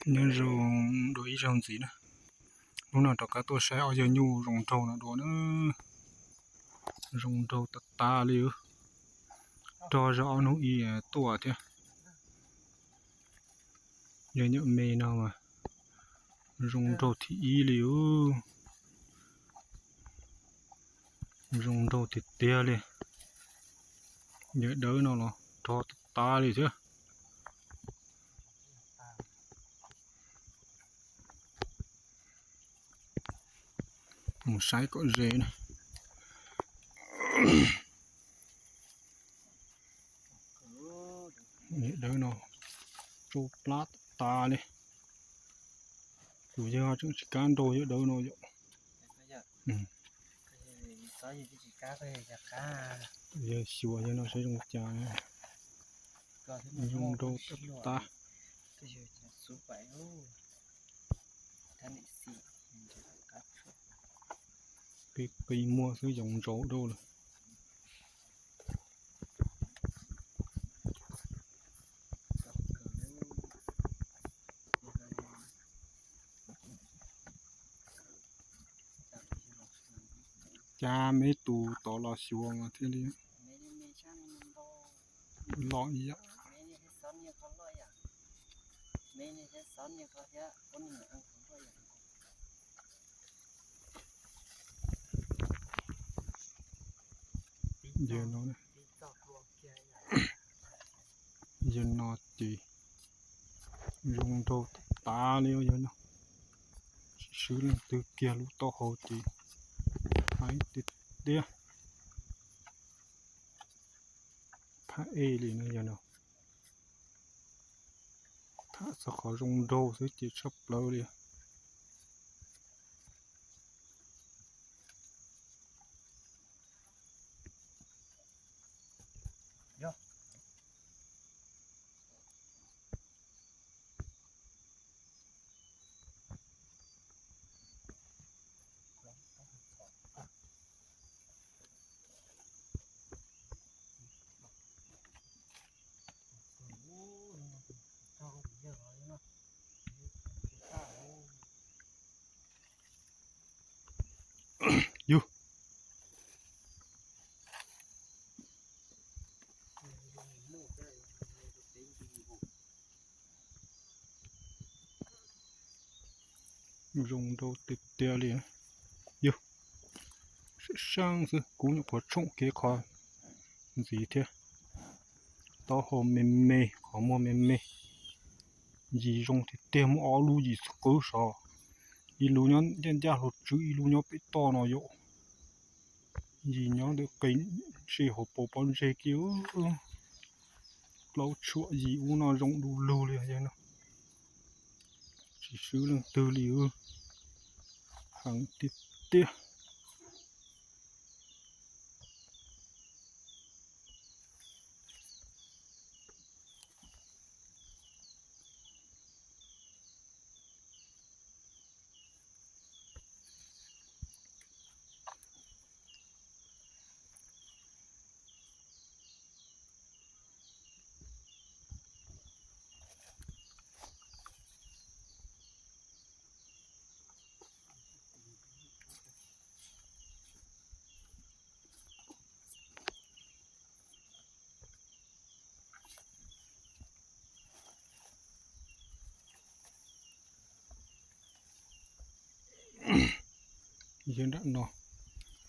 Nyob zoo dua ib zaug ntxiv na. Hnub no rov qab tuaj saib ob yawg nyuj zoo nraug no dua na. Zoo nraug tas tas li. Rog zog ob hnub ib tuaj thiab. Yawg nyuam me no mas zoo nraug thib ib li. Zoo nraug tiag tiag li. Yawg dawb no los rog tas tas li thiab. Mus saib kom ze na. Yawg dawb no tsau plab tas tas li. Tus yawg tseem tsis kam nrau yawg dawb no yom. Yawg xyuas yawg no saib zoo cas. Zoo nraug tas tas. Qi qi muag xwb yoov ntsaus dua lawm. Cas me tus tod los xyuas mas thiaj li los ib yam. Yawg no, yawg no ces zoo nraug tas tas li yawg no. Tsis swb leej twg kiag, lub taub hau ces haib tiag tiag. Phab ej li no yawg no. Tham txog qhov zoo nraug xwb ces tshaj plaws li. Yus, zoo nraug tiag tiag li. Yus, sab sab xwb, kuv nyuam qhuav tshoom kev qhov ntxiv thiab. Taub hau me me, qhov muag me me. Yim zoo tiag tiag, muaj ob lub yim qwb sov. Ib lub nyob ncaj ncaj hauv tswb, ib lub nyob pem toj no yom. Yim nyob ntawm qis, ntsej hauv paus pob ntseg kiag. Plaub tshuam yim ub no zoo du lug li yawg no. Tsis swb leej twg li, heev tiag tiag. Yawg nram no,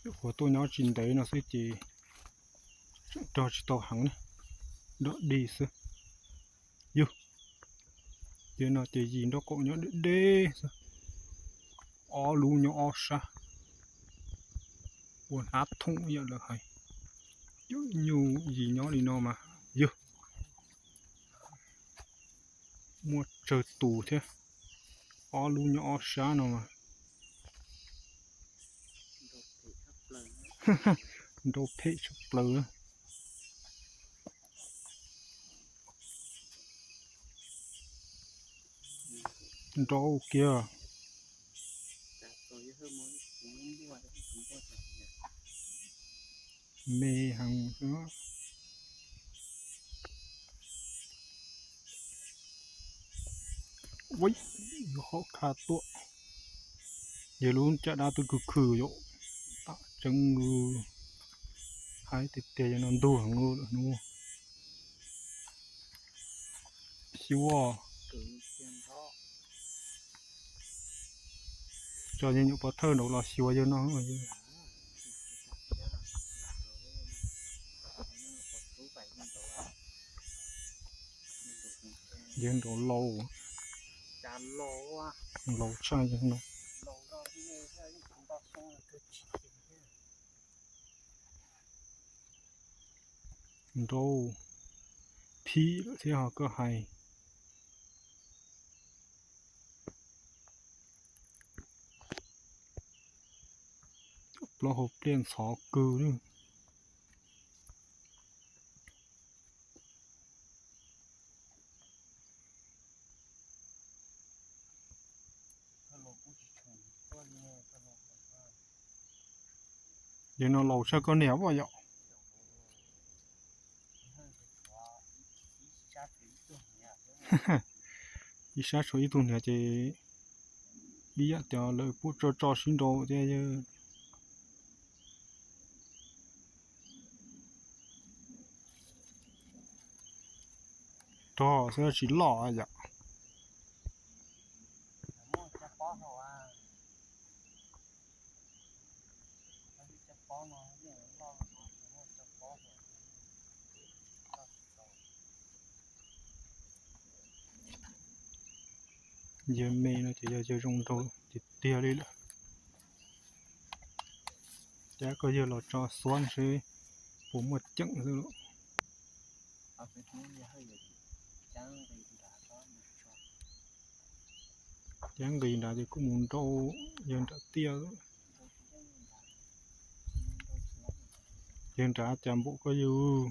nyuam qhuav tuaj nyob tsis ntev no xwb ces tseem rog tsis tau heev na, dog dig xwb. Yus, yawg no ces yim nraub qaum nyob deb deb xwb, ob lub nyob ob sab, ua hnab thoom yam lawv hais. Cov nyuj yim nyob li no mas yus, muaj tsawg tus thiab, ob lub nyob ob sab no mas. Nrau phem tshaj plaws. Nrau kiag. Me heev xwb. Ua, yuav hauv kha tuaj. Yog lub caj dab twb khwv khwv yom, tam tseeb nkaus. Haib tiag tiag, yog no ntuag nkaus lawm hnub. Xyuas, tso yawg nyuam pov thawj nraud los xyuas yawg no. Yawg nraud laus, laus tshaj yawg no. Nraud phim lawm thiab ho koj hais. Plaub hau pliaj ntxhov kawg li. Yawg no laus tshaj koj niam pom yom. Ib sab tshuav ib tug hniav ces ib yam tias lawv pub tso tso sib nraus thiab yawg. Rog xwb tsis loj yom. Yawg me no ces yog yawg zoo nraug tiag tiag li lawm. Cab koj yawg los tso xuab seb puas muaj ceem xwb lauj. Cab nqis nrad ces kuj mus nrau yawg nram tiaj. Yawg nrad cas npaum koj yawg.